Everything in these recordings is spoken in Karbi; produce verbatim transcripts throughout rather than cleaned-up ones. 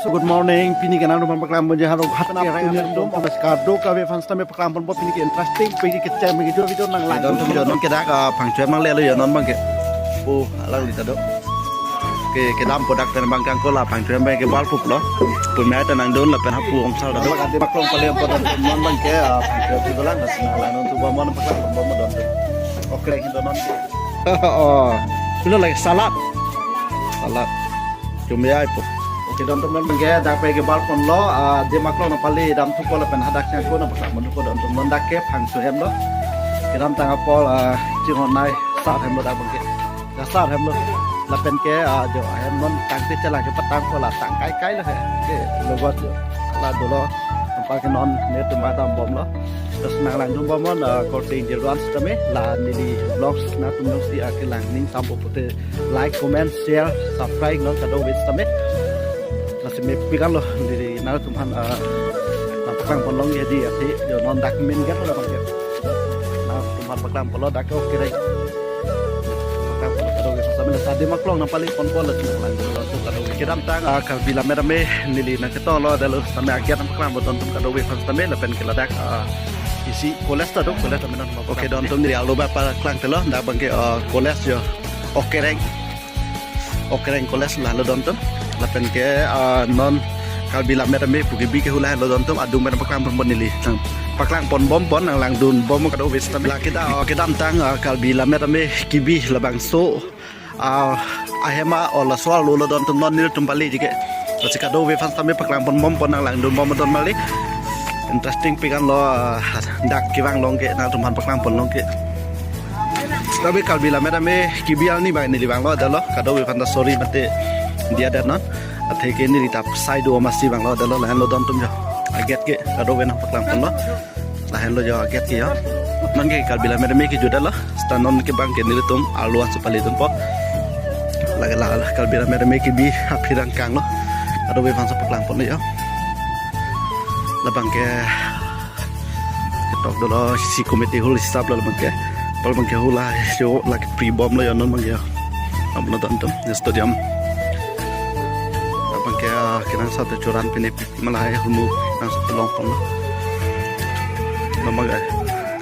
So good morning, pini ke nangtum aphan paklang ponji halo hat ke rang atum, namaskar, kadokave aphan sitame paklang ponpo, pini ke interesting, pini ke kechem, pini ke jor video nanglang. Don atum jo, non ke dak, ah, phangcho hem nanglelo jo non abang ke. Oh, alangli ta do. Ke, kedampo dak pen abang ke angko la phangcho hem abang ke bal pup lo. Pu me ta nangdun lapen hapu ongsal ta do. Ade maklong pale ampo don atum non abang ke, ah, phangcho hem dolang, nasi nanglang non tu bomnon paklang ponbom don atum. Oke, lagi don non. Oh, pilo lagi salad. Salad. Chumya ipo. Oke, don atum non abang ke dak pen ke bal ponlo, ah, ade maklong nangpale dam thupo lapen hadak si angko nangpaklang pon thupo don atum, non dak ke phangcho hem lo. Kedamtang apor, ah, chinghon nai sat hem lo dak abang ke. Dak sat hem lo. Lapen ke, ah, jo ahem non tangte chelang kepatangpo, la tang kaikai lo he. Ke logot jo. La dolo. Anpar ke non netum adam bomlo. Terus nanglangdun bomnon, ah, korte ingjir do-an sitame, la neli vlogs nangtum jongsi, ah, kelang ning sampo pute like, comment, share, subscribe non kadokave sitame. Lasi mepik anlo, neli nangtum aphan, ah, nangpaklang ponlong ya di ati, jo non dak min gap lo abang ke. Nangtum aphan paklang ponlo dak ke oke rai. Paklang ponlo kadokave aphan sitame, la ade maklong nangpale ponpo, la nanglangdun lo kadokave. Kedamtang, ah, Karbi Lammet Amei neli nangchetonglo, dalo sitame agiat nangpaklang pon don atum kadokave aphan sitame, lapen ke ladak, ah, isi college ta do, college ta menang. Oke, don atum neli arlo ba paklang telo, dak abang ke, ah, college jo. Okereng. Okereng College lahelo don atum. Lapen ke, ah, non Karbi Lammet Amei pu kebi ke hula helo don atum, adung pen paklang ponbom neli. Nangpaklang ponbom pon, nanglangdun bom kadokave sitame. La kita, ah, kedamtang, ah, Karbi Lammet Amei kebi labangso, ah, ahem a-ol laso arlo lo don atum, non nelitum paleji ke. Lasi kadokave aphan sitame paklang ponbom pon, nanglangdun bom don mali. Interesting pik anlo, ah, dak kevang long ke, nangtum aphan paklang ponlong ke. Tapi Karbi Lammet Amei kebi arni abang neli vanglo, dalo kadokave aphan ta sorry mate diya det non. Athe ke neli ta sai do amatsi vanglo, dalo lahenlo don atum jo. Agiat ke kadokave nangpaklang ponlo. Lahenlo jo agiat ke jo. Non ke Karbi Lammet Amei kejut dalo. Seta non ke abang ke nelitum arlo ansi pale dunpo. Lake la Karbi Lammet Amei kebi aphi rang kanglo. Kadokave aphan si paklang ponlo jo. Labang ke ketok dolo, isi committee hall hisap lo labang ke. Pal abang ke hula jo lake pre-bom lo jo non abang ke. Abang don atum, stadium. Labang ke, ah, kenangsot choran pine pi malai humu nangsot long pon lo. Labang ke,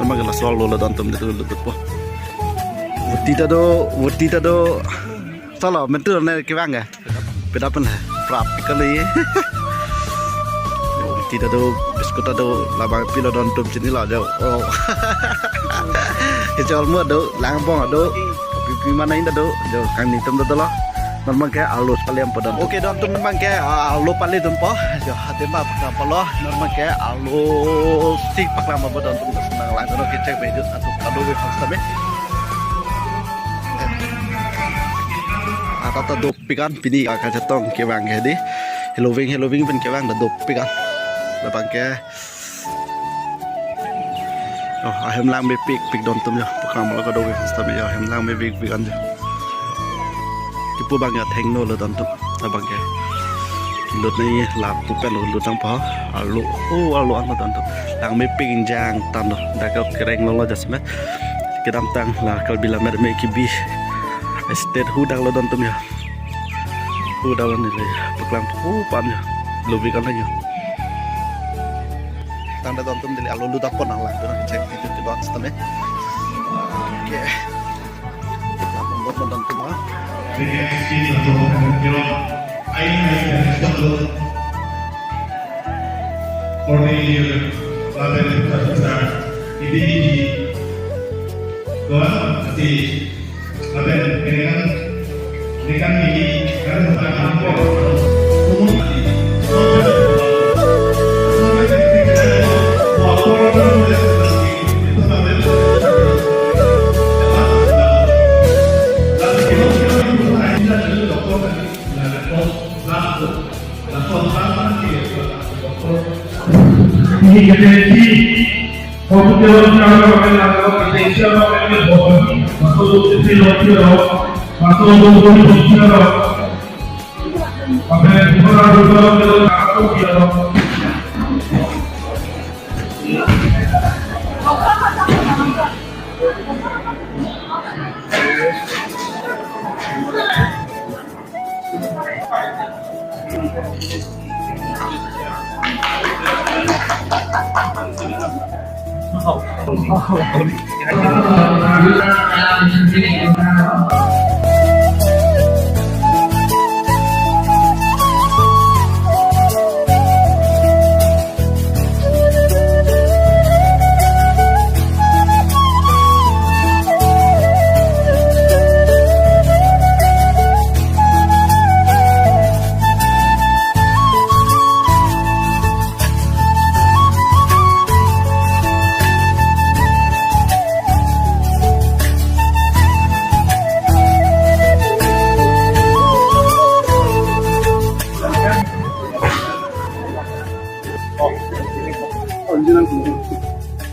labang ke laso arlo lo don atum, dulu dulu po. Voti ta do, voti ta do. Solo, mentu ne kevang ya? Peda pen hai, prap kali. Voti ta do, biscuit ta do, labang pilo don atum chinilo jo. Oh. Kejol mu do, langbong do. Pipi mana inda do, jo kangni atum do dolo. Non abang ke arlo pale ponpo don. Oke, don atum abang ke, ah, arlo pale dunpo. Jo, ade ma paklang ponlo. Non abang ke arlo si paklang ponpo don atum, nanglangdun kechek bejut atum kadokave aphan sitame. Ata ta dopik an pini, ah, kachetong kevang ke di. Heloving, heloving pen kevang ta dopik an. Labang ke. Oh, ahem langmepikpik don atum jo. Paklang ponlo kadokave aphan sitame jo, ahem langmepikpik an jo. Kipu abang ya thengno lo don atum. Labang ke. Lut nai lapu pen lo lut nangpo. Arlo. Oh, arlo an lo don atum. Langmepik ingjang tanglo. Dak ke Okereng longlo jasemet. Kedamtang la Karbi Lammet Amei kebi. State hu dak lo don atum jo. Hu dak lo neli paklang pu pan jo. Lobik an jo. Tangte don atum neli arlo lut apot, nanglangdun kechek bejut ke don sitame. Oke. Lapu bot don atum ha. Cornelius, Lapen Professor, I D P, Goa, si, Lapen, Kenekan, Kenekan, I D P, Kenekan, Kenekan,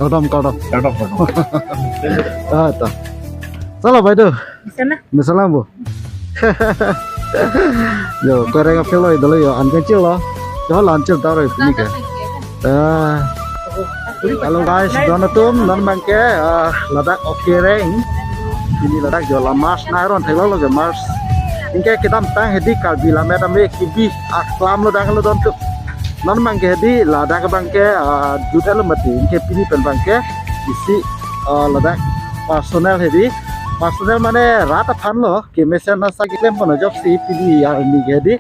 Kardom, kardom. Kardom, kardom. Ah, ta. Sala, bhai, do. Bisa na? Bisa lang, bu. Yo, koreng apel lo, idolo yo, an kecil lo. Yo, lancil taro ini ke. Ah. Hello guys, don atum, non abangke, ah, ladak Okereng. Pini ladak jo la March, na ron thek lo lo ke March. Anke kedamtang hedi Karbi Lammet Amei kebi aklam lo dang lo don atum. Non abangke hedi ladak abangke, ah, jut lo mati. Anke pini pen abangke isi, ah, ladak personal hedi. Personal mane rat aphan lo, kemesen asa keklem pon ajoksi pini arni ke hedi.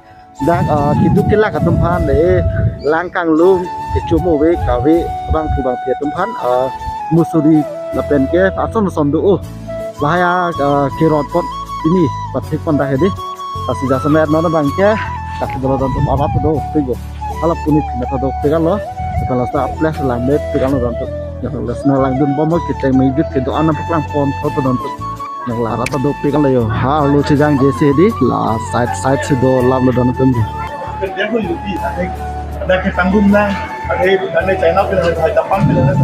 Dak, ah, keduk kelak atum aphan le, lang kanglum, kechum ove kave, bangphu bangphi atum aphan, ah, musuri lapen ke ason ason do, oh. Lahai, ah, keron pon pini pathik pon dak hedi. Lasi jasemet non abangke, kaki dolo don atum arat do, pego. Hala punit kena do, pegal lo. Kalau sa aples lang me, pegal lo don atum. Ya, las na langdun bom mo, kita mengidut ke doan paklang pon, foto don atum. Nang la rat ta dopik lo yo. Ha, lo chejang jesi di la side side si do lam lo don atum di. Dia ko yuti, ada ada ke tanggung na, ada ada China pila, ada Japan pila, ada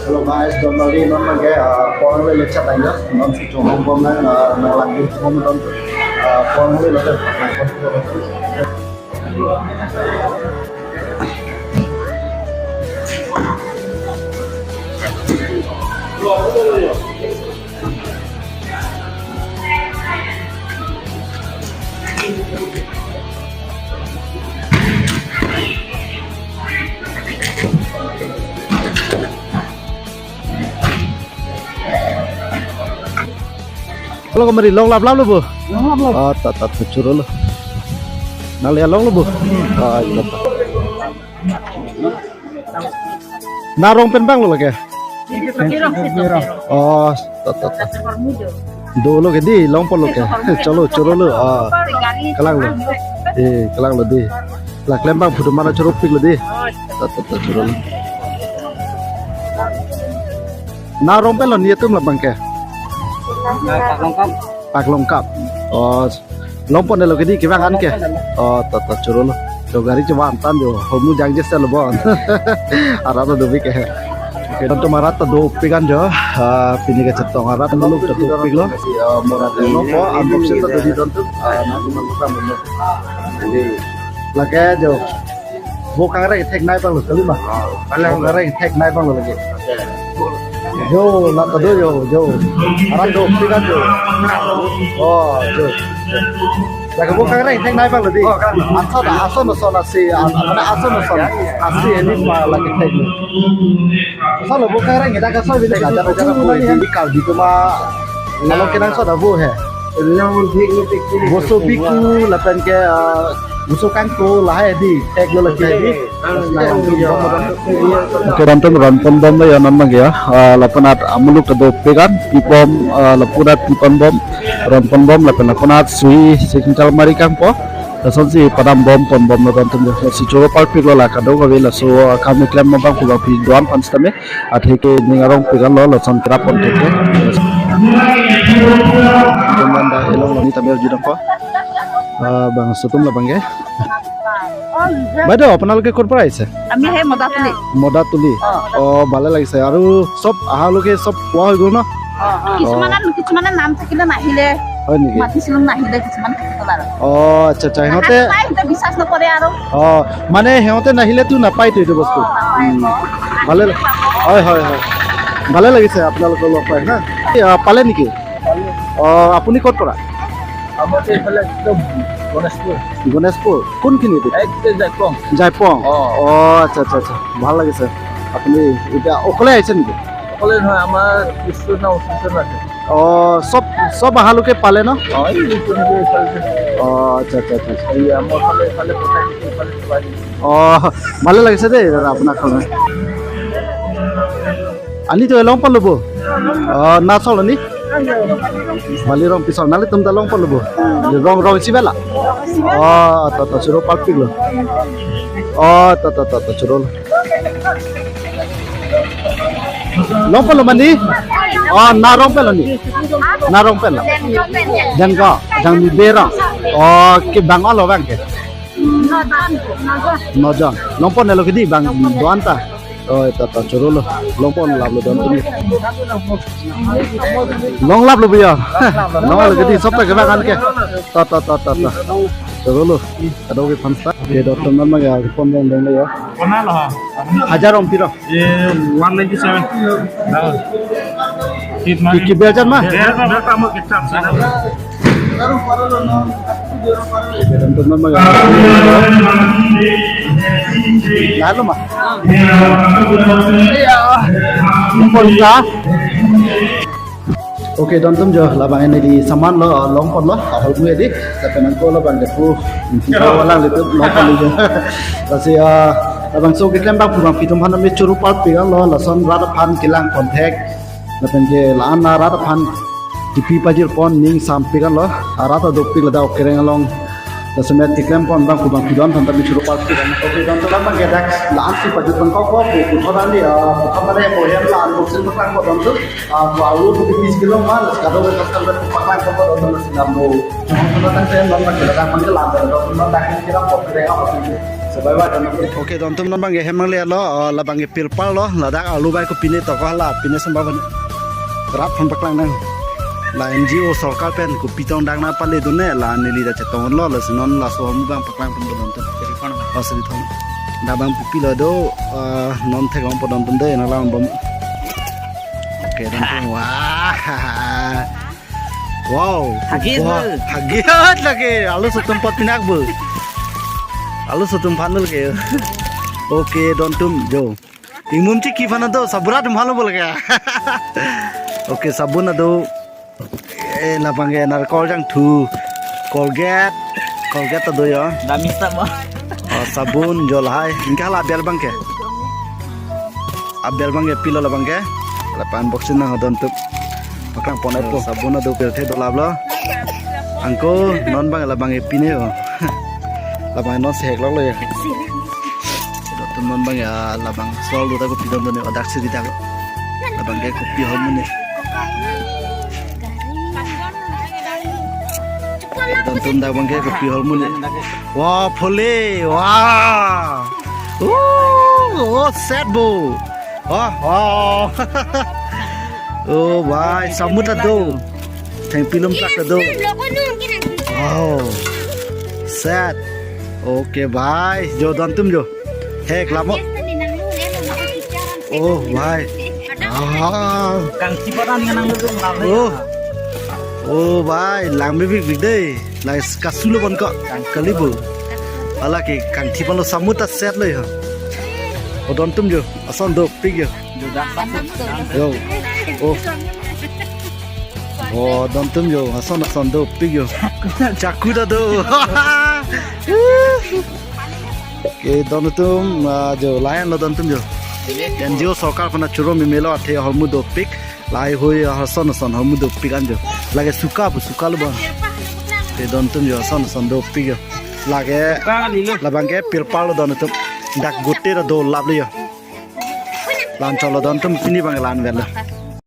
Hello guys, don mali non mage, ah, pon le lechat aja, non si chong bom nang, ah, nang lagi bom don, ah, pon le lechat. Hello, kemari, longlap lap lo, bu? Longlap lap. Ah, ta, ta, ta, choro lo. Nang liya long lo, bu? Ah, iya, ta. Na rong pen bang lo lake? Irong si to, irong. Oh, ta, ta, ta. Do lo ke di, long pon lo ke. Cholo, choro lo. Ah. Kalang lo. Eh, kalang lo di. La klem bang photo mana choro pik lo di. Ta, ta, ta, choro lo. Na rong pen lo ni atum labang ke? Paklongkap. Paklongkap. Oh, long pon lo ke di kevang an ke? Oh, ta, ta, choro lo. Jo gari chevan tan jo. Hormu jangje sel lo bon. Arat ta dopik ke. Oke, don atum arat ta dopik an jo. Ah, pini kechetong arat muluk ta dopik lo. Arat lo po, unboxing ta doji don atum. Ah, na atum arat ta muluk. Lake jo. Bo kangreng thek nai bang lo kali ma. Oh, kalang. Bo kangreng thek nai bang lo lake. Oke. Jo, la ta do jo, jo. Arat dopik an jo. Oh, jo. Lake bo kangreng thek nai bang lo di. Oh, kalang. Ason, ason, ason asi, an-, an-, ason, ason. Asi ini ma lake thek lo. Asal lo bo kangreng kita kasar bini kajar kajar bo ini kal di tuma. Kalau kita sudah bo he. Boso biku lapen ke, ah, boso kangko lahai di, thek lo lake di. Oke, don atum ron pon bom lo ya non abang ya. Ah, lapen at amuluk ta dopik an, pi bom, ah, lapen at pi pon bom, ron pon bom, lapen lapen at sui, si kintal mari kangpo. Lasonsi padam bom pon bom lo don atum ya. Si choro parpik lo la kadokave laso, ah, kam keklem abang pu bang pi doan pan sitame. Athe ke ning arong pik an lo, lason kerap pon thek ke. Teman da elong lo ni tamer judang ko. Ah, bangso atum labang ke. Bhai do, আপোনালোকে ক'ৰ পৰা আহিছে? আমি সেই মদাতলি। মদাতলি। অ। অ, ভালে লাগিছে। আৰু চব আহালৈকে চব পোৱা হৈ গ'ল ন? অ, অ। কিছুমানে, কিছুমানে নাম থাকিলে নাহিলে। হয় নেকি? মাতিছিলো, নাহিলে কিছুমান। অ, আচ্ছা, আচ্ছা, সিহঁতে নাপায়, সিহঁতে বিশ্বাস নকৰে আৰু। অ, মানে সিহঁতে নাহিলেতো নাপায়তো এইটো বস্তু। অ, নাপায় উম। আকৌ। ভালে লা-, হয়, হয়, হয়। ভালে লাগিছে আপোনালোকক লগ পাই, হা? এই, অ, পালে নেকি? অ, আপুনি ক'ত পৰা? আমাৰ এইফালে একদম গণেশপুৰ। গণেশপুৰ? কোনখিনি এইটো? এই যে জাইপং। জাইপং? অ। অ, আচ্ছা, আচ্ছা, আচ্ছা। ভাল লাগিছে। আপুনি এতিয়া অকলে আহিছে নেকি? অকলে নহয়, আমাৰ ষ্টুডেণ্ট আৰু টিচাৰ আছে। অ, চব, চব অহালৈকে পালে ন? অ, এই ষ্টুডেণ্ট এইফালে আছে। অ, আচ্ছা, আচ্ছা, আচ্ছা, আচ্ছা। এই আমাৰ ফালে, এইফালে পঠাই দিছে, এইফালে থোৱাই দিছে। অ, ভালে লাগিছে দেই দাদা, আপোনাক খালে। Ani to long palo bo. Oh, na solo ni? Bali rong piso, nelitum ta long palo bo. Rong, rong isi bela. Oh, to, to, choro palpiklo. Oh, to, to, to, to, choro. Long palo mani? Oh, na rong palo ni? Na rong palo. Jangka, jangni berang. Oh, ke bang alo bang ke? Nojon. Nojon. Long pon nelo kedi bang doan ta. Oh, to, to, choro lo. Long pon laplo don tumi. Long laplo biya. Long laplo kedi sob ta kebang an ke. To, to, to, to, to. Choro lo. Ado ke pansta. Ke don tumi ma ya pon dong dong lo ya. Kona lo ha? Hajar ong piro? Ye one ninety seven. Nah. Ki, ki bel jan ma? Bel, bel kamu kecap sana. Don tumi ma ya. Lalu ma. Iya. Polka. Okay, don tumi jo labang ini di saman lo, ah, long pon lo, ah, holmu di, tapi nangko labang ke pu, pu walang itu long pon lo jo. Lasi, ah, labangso keklem bang pu bang pitum han mi choro palpik lo, lason rat aphan kelang contact, lapen ke la-an rat aphan kipi pajir pon ning sampik lo, ah, rat adopik ladak okereng along. Laso met keklem pon bang pu bang pidon than ta mi choro palpik. Okay, don tumi labang ke dak la-an si pajut bang kok kok pu thot an di, ah, pu thot mane mo hem la-an buksin bang kok don tumi. Ah, pu alu pu pis kilo mal, kado ke custom ke paklang kok don tumi si lambo. Cuma tang sen bang ke dak man ke lam don tumi dak ke lam kok ke apa sih. Sebaik baik don tumi. Okay, don tumi non bang ke hem nangle lo, ah, labang ke pilpal lo, ladak alu bai ko pine to ko hala, pine sembah ban. Rat phan paklang nang. La N G O sorkar pen kopi tong dang na pale dun ne la neli da chetong lo lasi non laso hom bang paklang pon don tumi. Jadi kono? Oh, seri thon. Da bang pipi lo do, eh, non thek long pon don tumi de na lang bom. Okay, don tumi. Wah. Wow. Hagis. Wah, bu. Hagis lagi. Alu sotum pot pinak bu. Alu sotum panul ke. Okay, don tumi jo. Ingmum chiki phan ado, sabun atum halo bol kya? Okay, sabun ado. Eh, labang ke narkol jangthu. Colgate, Colgate ado ya. Damis ta mo. Oh, sabun, jol hai. Ingka la bel bang ke. Abel bang ke pilo labang ke. Lapen boxing nang don tumi. Paklang pon epo. Sabun ado pirthe do laplo. Angko non bang labang ke pine o. Labang non sehek lok lo ya. Don tumi non bang ya labang sol do ta kopi don tumi odak si di ta ko. Labang ke kopi holmu ni. Don tumi dak bang ke kopi holmu ni. Wah, phole. Wah. Oh, oh, set bo. Oh, oh. Oh, bhai, samut ado. Thengpi lumplak ado. Oh. Set. Okay, bhai. Jo don tumi jo. Hek lamo. Oh, bhai. Ah. Kangchiparan nang nang. Oh. Oh, bhai, lang bibik bik dei. Lai kasulo pon ko. Kali bo. Hala ke kangthipon lo samut ta set lo ya. Oh, don tumi jo. Ason dopik jo. Yo. Oh. Oh, don tumi jo. Ason ason dopik jo. Chaku ta do. Okay, don tumi, ah, jo, layan lo don tumi jo. N G O sorkar phan choro meme lo athe holmu dopik. Lahai hui ason ason holmu dopik an jo. Lake suka pu suka lo bang. Okay, don tumi jo ason ason dopik jo. Lake labang ke pirpal lo don tumi. Dak gote ta do lap lo jo. Lan cholo don tumi pini bang lan vel lo.